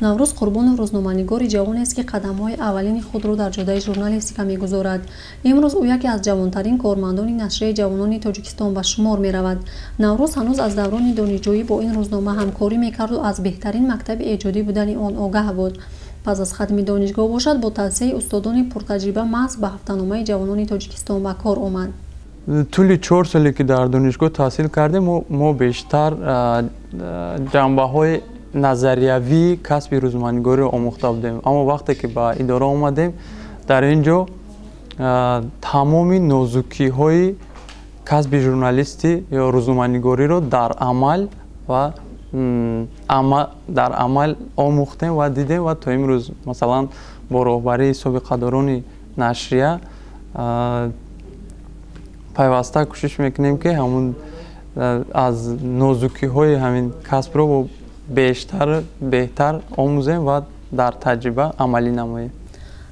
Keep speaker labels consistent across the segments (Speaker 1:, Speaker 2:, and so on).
Speaker 1: Наврӯз Қурбонов рӯзноманигори ҷавонест, ки қадамҳои аввалини худро дар ҷодаи журналистика мегузорад. Имрӯз ӯ яке аз ҷавонтарин кормандони нашрияи ҷавонони Тоҷикистон ба шумор меравад. Наврӯз ҳанӯз аз даврони донишҷӯӣ бо ин рӯзнома ҳамкорӣ мекарду аз беҳтарин мактаби эҷодӣ будани он огаҳ буд. Пас аз хатми донишгоҳ бошад, бо тавсияи устодони пуртаҷриба маҳз ба ҳафтаномаи ҷавонони Тоҷикистон ба кор омад.
Speaker 2: Тӯли 4 соле, ки дар донишгоҳ таҳсил кардем, мо бештар ҷанбаҳои назариявии касби рӯзноманигориро омӯхта будем, аммо вақте ки ба идора омадем, дар ин ҷо тамоми нозукиҳои касби журналистӣ ё рӯзноманигориро дар амал омӯхтем ва дидем ва то имрӯз, масалан, бо роҳбарии собиқадорони нашрия пайваста кӯшиш мекунем, ки ҳамун аз нозукиҳои ҳамин касбро бештар, беҳтар омӯзем ва дар таҷриба амалӣ намоем.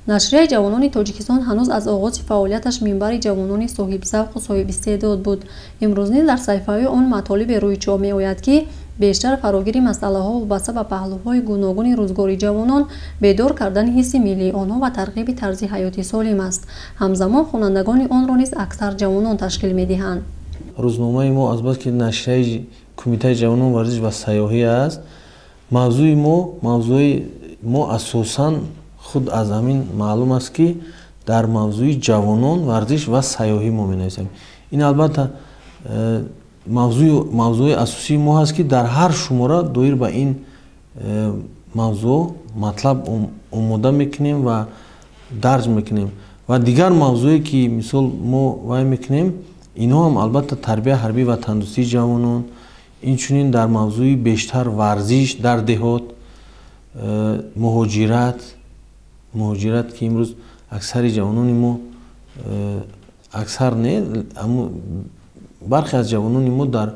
Speaker 1: Нашрияи ҷавонони Тоҷикистон ҳанӯз аз оғози фаъолияташ минбари ҷавонони соҳибзавқу соҳибистеъдод буд. Имрӯз низ дар саҳифаҳои он матолибе рӯи чоп меояд, ки бештар фарогири масъалаҳо вобаста ба паҳлӯҳои гуногуни рӯзгори ҷавонон, бедор кардани ҳисси миллии онҳо ва тарғиби тарзи ҳаёти солим аст. Ҳамзамон хонандагони онро низ аксар ҷавонон ташкил медиҳанд.
Speaker 3: Рӯзномаи мо, азбаски нашрияи Кумитаи ҷавонон, варзиш ва сайёҳӣ аст, мавзӯи мо асосан худ аз ҳамин маълум аст, ки дар мавзӯи ҷавонон, варзиш ва сайёҳӣ мо менависем. Ин албатта мавзӯи асосии мо ҳаст, ки дар ҳар шумора доир ба ин мавзӯъ матлаб омода мекунем ва дарҷ мекунем. Ва дигар мавзӯе, ки мисол мо вай мекунем, инҳо ҳам албатта тарбия ҳарбӣ ва тандурустии ҷавонон, инчунин дар мавзӯи бештар варзиш дар деҳот, муҳоҷират, ки имрӯз аксари ҷавонони мо, аксар не, бархе аз ҷавонони мо дар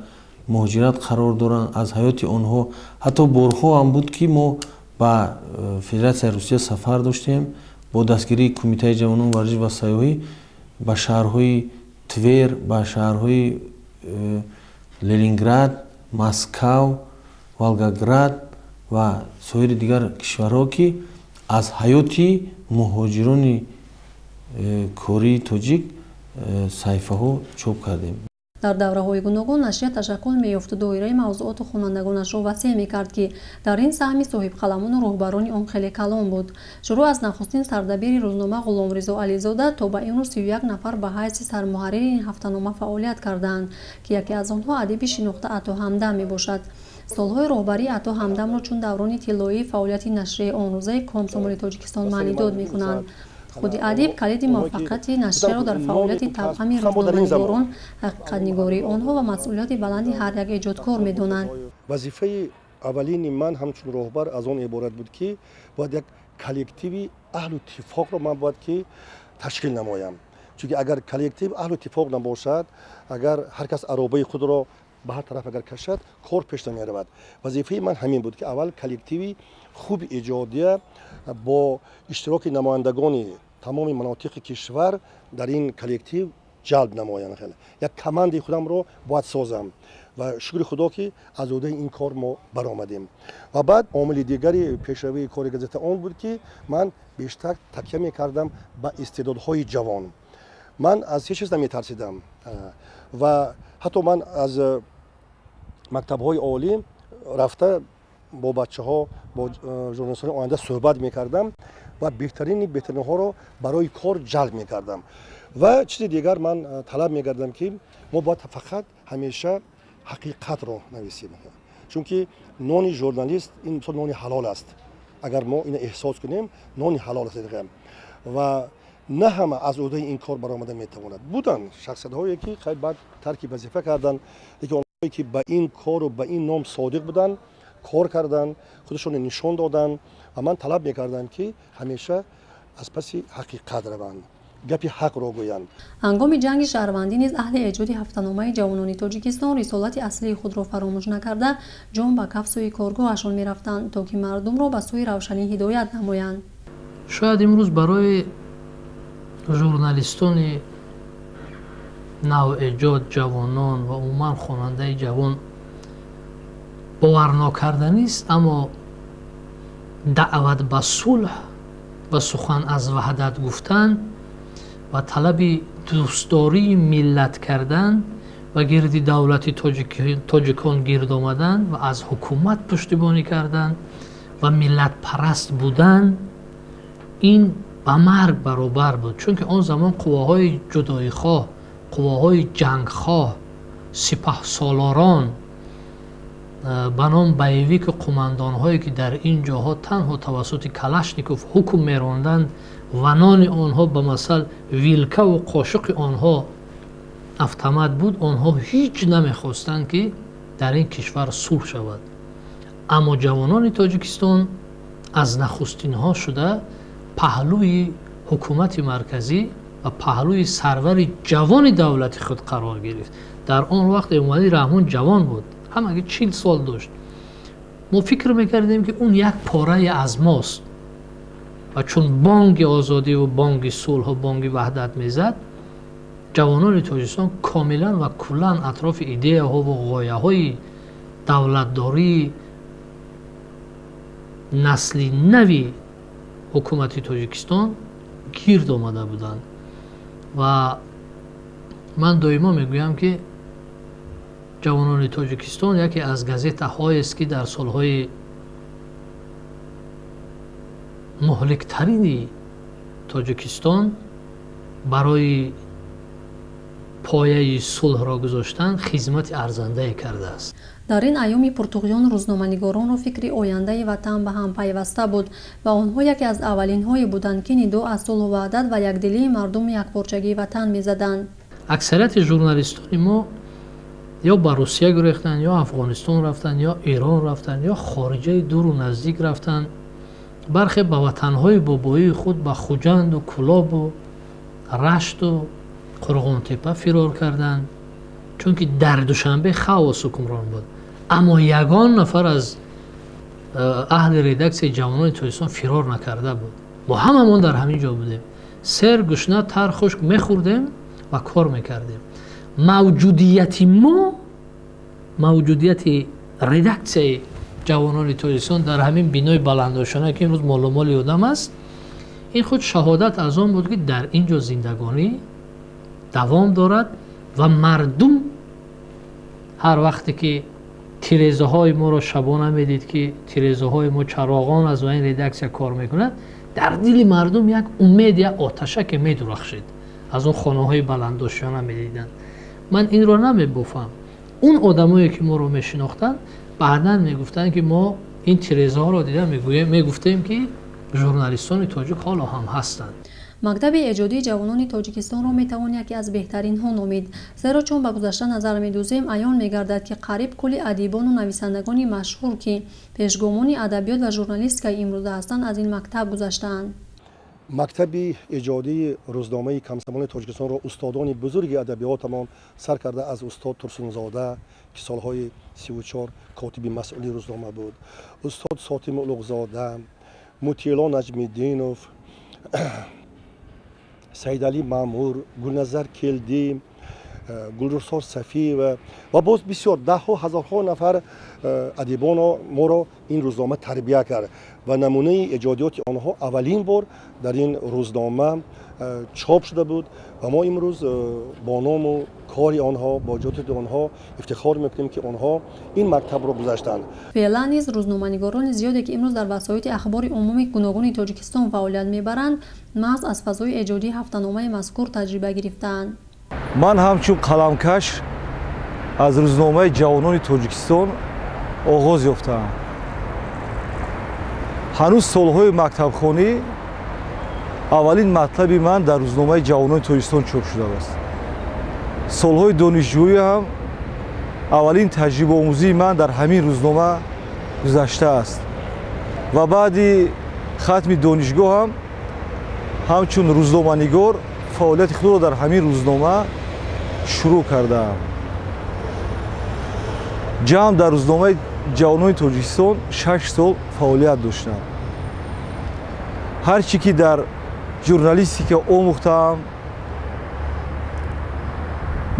Speaker 3: муҳоҷират қарор доранд, аз ҳаёти онҳо. Ҳатто борҳо ҳам буд, ки мо ба Федератсияи Русия сафар доштем бо дастгирии Кумитаи ҷавонон, варзиш ва сайёҳӣ ба шаҳрҳои Твер, ба шаҳрҳои Ленинград, Москав, Волгоград ва соири дигар кишварҳо, ки аз ҳаёти муҳоҷирони кории тоҷик саҳифаҳо чоп кардем.
Speaker 1: Дар давраҳои гуногун нашрия ташаккул меёфту доираи мавзуоту хонандагонашро васеъ мекард, ки дар ин саҳми соҳибқаламону роҳбарони он хеле калон буд. Шурӯъ аз нахустин сардабири рӯзнома Ғуломризо Ализода то ба имрӯз 31 нафар ба ҳайси сармуҳаррири ин ҳафтанома фаъолият кардаанд, ки яке аз онҳо адиби шинохта Ато Ҳамдам мебошад. Солҳои роҳбарии Ато Ҳамдамро чун даврони тиллоии фаъолияти нашрияи онрӯзаи Комсомоли Тоҷикистон маънидод мекунанд. Худи адиб калиди муваффақияти нашрияро дар фаъолияти тавъами рӯзноманигорон, ҳақиқатнигории онҳо ва масъулияти баланди ҳар як эҷодкор медонад.
Speaker 4: Вазифаи аввалини ман ҳамчун роҳбар аз он иборат буд, ки бояд як коллективи аҳлу иттифоқро ман бояд ки ташкил намоям, чунки агар коллектив аҳлу иттифоқ набошад, агар ҳар кас аробаи худро ба ҳар тараф агар кашад, кор пеш намеравад. Вазифаи ман ҳамин буд, ки аввал коллективи хуби эҷодия бо иштироки намояндагони тамоми манотиқи кишвар дар ин коллектив ҷалб намоям, хеле як командаи худамро бояд созам. Ва шукри Худо, ки аз уҳдаи ин кор мо баромадем. Ва баъд омили дигари пешравии кори газета он буд, ки ман бештар такя мекардам ба истеъдодҳои ҷавон. Ман аз ҳеҷ чиз наметарсидам ва ҳатто ман аз мактабҳои олӣ рафта, бо бачаҳо, бо журналистони оянда суҳбат мекардам ва беҳтарини беҳтаринҳоро барои кор ҷалб мекардам. Ва чизи дигар, ман талаб мекардам, ки мо бояд фақат ҳамеша ҳақиқатро нависем, чунки нони журналист ин мисол нони ҳалол аст. Агар мо ина эҳсос кунем, нони ҳалол аст ва на ҳама аз уҳдаи ин кор баромада метавонад. Буданд шахсиятҳое, ки баъд тарки вазифа карданд, лекин онҳое, ки ба ин кору ба ин ном содиқ буданд, кор карданд, худашонро нишон доданд. Ва ман талаб мекардам, ки ҳамеша аз паси ҳақиқат раванд, гапи ҳақро гӯянд.
Speaker 1: Ҳангоми ҷанги шаҳрвандӣ низ аҳли эҷоди ҳафтаномаи ҷавонони Тоҷикистон рисолати аслии худро фаромӯш накарда, ҷон ба каф сӯи коргоҳашон мерафтанд, то ки мардумро ба сӯи равшанӣ ҳидоят намоянд.
Speaker 5: Шояд имрӯз барои журналистони навэҷод, ҷавонон ва умуман хонандаи ҷавон боварнокарданист, аммо Даъват ба сулҳ ва сухан аз ваҳдат гуфтан ва талаби дӯстдории миллат кардан ва гирди давлати тоҷикон гирд омадан ва аз ҳукумат пуштибонӣ кардан ва миллатпараст будан ин ба марг баробар буд. Чунки он замон қувваҳои ҷудоихоҳ, қувваҳои ҷангхоҳ, сипаҳсолорон ба ном боевику қумандонҳое ки дар ин ҷоҳо танҳо тавассути Калашников ҳукм меронданд ва нони онҳо ба масал вилкаву қошуқи онҳо автомат буд, онҳо ҳеҷ намехостанд ки дар ин кишвар сулҳ шавад. Аммо ҷавонони Тоҷикистон аз нахустинҳо шуда паҳлӯи ҳукумати марказӣ ва паҳлӯи сарвари ҷавони давлати худ қарор гирифт. Дар он вақт Эмомалӣ Раҳмон ҷавон буд, ҳамаги 40 сол дошт. Мо фикр мекардем ки он як порае аз мост ва чун бонги озодиву бонги сулҳу бонги ваҳдат мезад, ҷавонони Тоҷикистон комилан ва куллан атрофи идеяҳову ғояҳои давлатдории насли нави ҳукумати Тоҷикистон гирд омада буданд. Ва ман доимо мегӯям ки ҷавонони Тоҷикистон яке аз газетаҳоест ки дар солҳои муҳликтарини Тоҷикистон барои пояи сулҳро гузоштан хизмати арзандае кардааст.
Speaker 1: Дар ин айёми пуртуғён рӯзноманигоронро фикри ояндаи ватан ба ҳам пайваста буд ва онҳо яке аз аввалинҳое буданд, ки нидо аз сулҳу ваҳдат ва якдилии мардуми якпорчагии ватан мезаданд.
Speaker 5: Аксарияти журналистони мо ё ба Русия гурехтанд, ё Афғонистон рафтанд, ё Эрон рафтанд, ё хориҷаи дуру наздик рафтанд. Бархе ба ватанҳои бобоии худ, ба Хуҷанду Кулобу Рашту Қурғонтепа фирор карданд, чунки дар Душанбе хаос ҳукмрон буд. Аммо ягон нафар аз аҳли редаксияи ҷавонони Тоҷикистон фирор накарда буд. Мо ҳамамон дар ҳамин ҷо будем. Сер, гушна, тар, хушк мехӯрдем ва кор мекардем. Мавҷудияти мо, мавҷудияти редаксияи ҷавонони Тоҷикистон дар ҳамин бинои баландошона, ки имрӯз молумоли одам аст, ин худ шаҳодат аз он буд, ки дар ин ҷо зиндагонӣ давом дорад ва мардум ҳар вақте ки тирезаҳои моро шабона медид, ки тирезаҳои мо чароғон аст ва ин редаксия кор мекунад, дар дили мардум як умед, як оташаке медурахшид. Аз он хонаҳои баландошона медиданд. Ман инро намебофам. Он одамое ки моро мешинохтанд, баъдан мегуфтанд, ки мо ин тирезаҳоро дида мегуфтем, ки журналистони тоҷик ҳоло ҳам ҳастанд.
Speaker 1: Мактаби эҷодии ҷавонони Тоҷикистонро метавон яке аз беҳтаринҳо номид, зеро чун ба гузашта назар медӯзем, аён мегардад, ки қариб кулли адибону нависандагони машҳур, ки пешгомони адабиёт ва журналистикаи имрӯза ҳастанд, аз ин мактаб гузаштаанд.
Speaker 4: Мактаби эҷодии рӯзномаи Комсомоли Тоҷикистонро устодони бузурги адабиётамон сар карда аз устод Турсунзода, ки солҳои 34 котиби масъули рӯзнома буд, устод Сотим Улуғзода, Мутило Наҷмиддинов, Саидалӣ Маъмур, Гулназар Келдӣ, Гулрухсор Сафиева ва боз бисёр даҳҳо ҳазорҳо нафар адибоно моро ин рӯзнома тарбия кард ва намунаи эҷодиёти онҳо аввалин бор дар ин рӯзнома чоп шуда буд ва мо имрӯз бо ному кори онҳо, бо эҷодиёти онҳо ифтихор мекунем, ки онҳо ин мактабро гузаштанд.
Speaker 1: Феълан низ рӯзноманигорони зиёде, ки имрӯз дар васоити ахбори умумии гуногуни Тоҷикистон фаъолият мебаранд, маҳз аз фазои эҷодии ҳафтаномаи мазкур таҷриба гирифтаанд.
Speaker 6: Ман ҳамчун қаламкаш аз рӯзномаи ҷавонони Тоҷикистон оғоз ёфтаам. Ҳанӯз солҳои мактабхонӣ аввалин матлаби ман дар рӯзномаи ҷавонони Тоҷикистон чоп шудааст. Солҳои донишҷӯӣ ҳам аввалин таҷрибаомӯзии ман дар ҳамин рӯзнома гузаштааст ва баъди хатми донишгоҳ ҳам ҳамчун рӯзноманигор фаъолияти худро дар ҳамин рӯзнома шурӯъ кардаам. Ҷамъ дар рӯзномаи ҷавонони Тоҷикистон 6 сол фаъолият доштам. Ҳар чӣ ки дар журналистика омӯхтаам,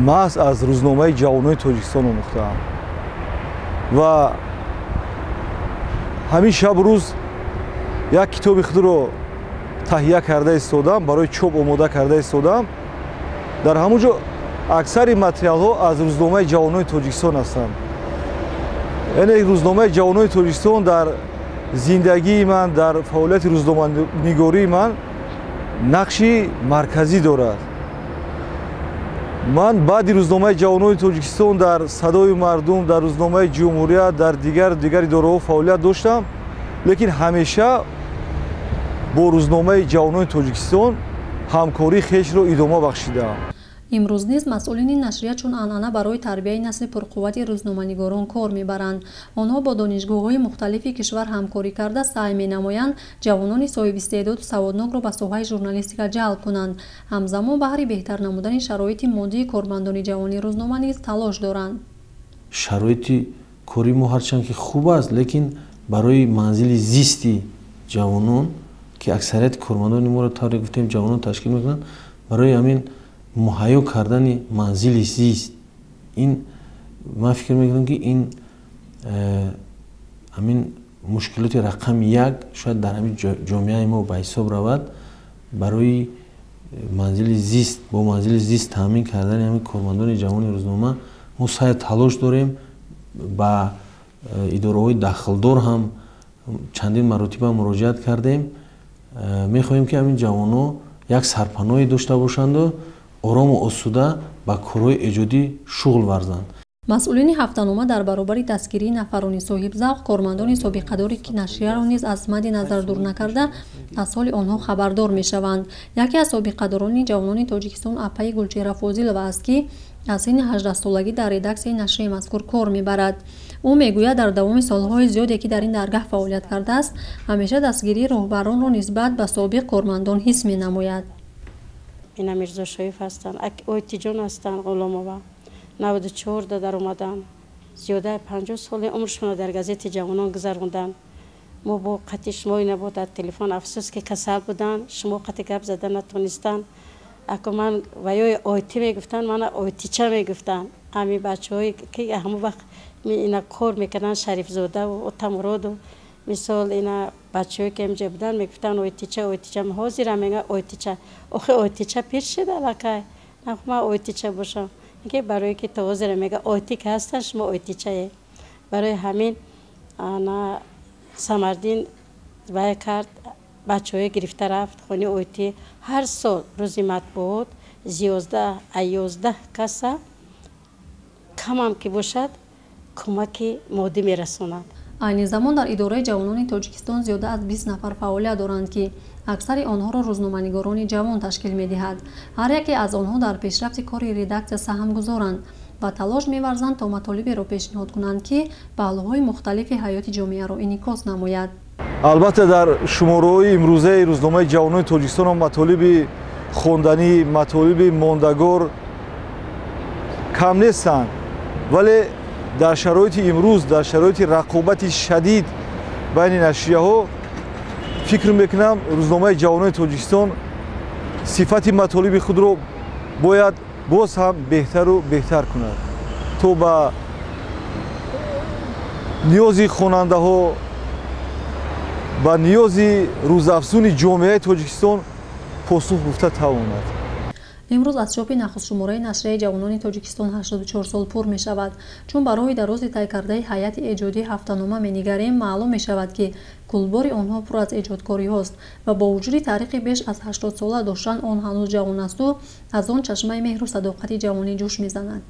Speaker 6: маҳз аз рӯзномаи ҷавонони Тоҷикистон омӯхтаам ва ҳамин шабу рӯз Як китоби худро таҳия карда истодам, барои чоп омода карда истодам. Дар ҳамон ҷо аксари материалҳо аз рӯзномаи ҷавонони Тоҷикистон ҳастанд. Яъне рӯзномаи ҷавонони Тоҷикистон дар зиндагии ман, дар фаъолияти рӯзноманигории ман нақши марказӣ дорад. Ман баъди рӯзномаи ҷавонони Тоҷикистон дар Садои мардум, дар рӯзномаи Ҷумҳурият, дар дигар идораҳо фаъолият доштам, лекин ҳамеша бо рӯзномаи ҷавонони Тоҷикистон ҳамкории хешро идома бахшидаам.
Speaker 1: Имрӯз низ масъулини нашрия чун анъана барои тарбияи насли пурқуввати рӯзноманигорон кор мебаранд. Онҳо бо донишгоҳҳои мухталифи кишвар ҳамкорӣ карда саъй менамоянд ҷавонони соҳибистеъдоду саводнокро ба соҳаи журналистика ҷалб кунанд. Ҳамзамон баҳри беҳтар намудани шароити моддии кормандони ҷавони рӯзнома низ талош доранд.
Speaker 3: Шароити кори мо ҳарчанд ки хуб аст, лекин барои манзили зисти ҷавонон, ки аксарияти кормандони моро тавре гуфтем ҷавонон ташкил мекунанд, барои ҳамин муҳайё кардани манзили зист, ин ман фикр мекунам, ки ин ҳамин мушкилоти рақами як шояд дар ҳамин ҷомеаи мо ба ҳисоб равад. Барои манзили зист, бо манзили зист таъмин кардани ҳамин кормандони ҷавони рӯзнома мо саъю талош дорем. Ба идораҳои дахлдор ҳам чандин маротиба муроҷиат кардем. Мехоҳем, ки ҳамин ҷавонҳо як сарпаноҳе дошта бошанду орому осуда ба корҳои эҷодӣ шуғл варзанд.
Speaker 1: Масъулини ҳафтанома дар баробари дастгирии нафарони соҳибзавқ, кормандони собиқадори нашрияро низ аз мадди назар дур накарда, аз ҳоли онҳо хабардор мешаванд. Яке аз собиқадорони ҷавонони Тоҷикистон апаи Гулчеҳра Фозилова аст, ки аз синни 18-солагӣ дар редаксияи нашрияи мазкур кор мебарад. Ӯ мегӯяд, дар давоми солҳои зиёде, ки дар ин даргаҳ фаъолият кардааст, ҳамеша дастгирии роҳбаронро нисбат ба собиқ кормандон ҳис менамояд.
Speaker 7: Ина Мирзошоев ҳастанд, Ойтиҷон ҳастанд, Ғуломова 94-да дар омаданд, зиёдаи 50 соли умршонро дар газети ҷавонон гузаронданд. Мо бо қати шумо ина бо дар телефон, афсӯс ки касал буданд, шумо қати гап зада натонистанд. Ако ман ваёи Ойти мегуфтанд, мана Ойтича мегуфтанд. Ҳамин бачаҳое ки ҳамон вақт ина кор мекарданд, Шарифзодаву Отамуроду, мисол ина бачаҳое ки инҷа буданд, мегуфтанд Ойтича, Ойтича. Ҳозирам мегӯянд Ойтича. Охи Ойтича пир шуда аллакай, ман Ойтича бошам. Ки барое ки то ҳозира мега Ойти ки ҳастанд, шумо Ойтичае. Барои ҳамин ана Самардин вай кард, бачаҳое гирифта рафт хони Ойти. Ҳар сол рӯзи матбуот 11 каса камам ки бошад кӯмаки моддӣ мерасонад.
Speaker 1: Айни замон дар идораи ҷавонони Тоҷикистон зиёда аз 20 нафар фаъолият доранд, ки аксари онҳоро рӯзноманигорони ҷавон ташкил медиҳад. Ҳар яке аз онҳо дар пешрафти кори редаксия саҳмгузоранд ва талош меварзанд, то матолиберо пешниҳод кунанд, ки паҳлӯҳои мухталифи ҳаёти ҷомеаро инъикос намояд.
Speaker 6: Албатта, дар шумораҳои имрӯзаи рӯзномаи ҷавонони Тоҷикистон матолиби хонданӣ, матолиби мондагор кам нестанд, вале дар шароити имрӯз, дар шароити рақобати шадид байни нашрияҳо, фикр мекунам, рӯзномаи ҷавонони Тоҷикистон сифати матолиби худро бояд боз ҳам беҳтару беҳтар кунад, то ба ниёзи хонандаҳо, ба ниёзи рӯзафзуни ҷомеаи Тоҷикистон посух гуфта тавонад.
Speaker 1: Имрӯз аз чопи нахустшумораи нашрияи ҷавонони Тоҷикистон 84 сол пур мешавад. Чун ба роҳи дарози тай кардаи ҳайати эҷодии ҳафтанома менигарем, маълум мешавад, ки кулбори онҳо пур аз эҷодкориҳост ва бо вуҷуди таърихи беш аз 80-сола доштан он ҳанӯз ҷавон асту аз он чашмаи меҳру садоқати ҷавонӣ ҷӯш мезанад.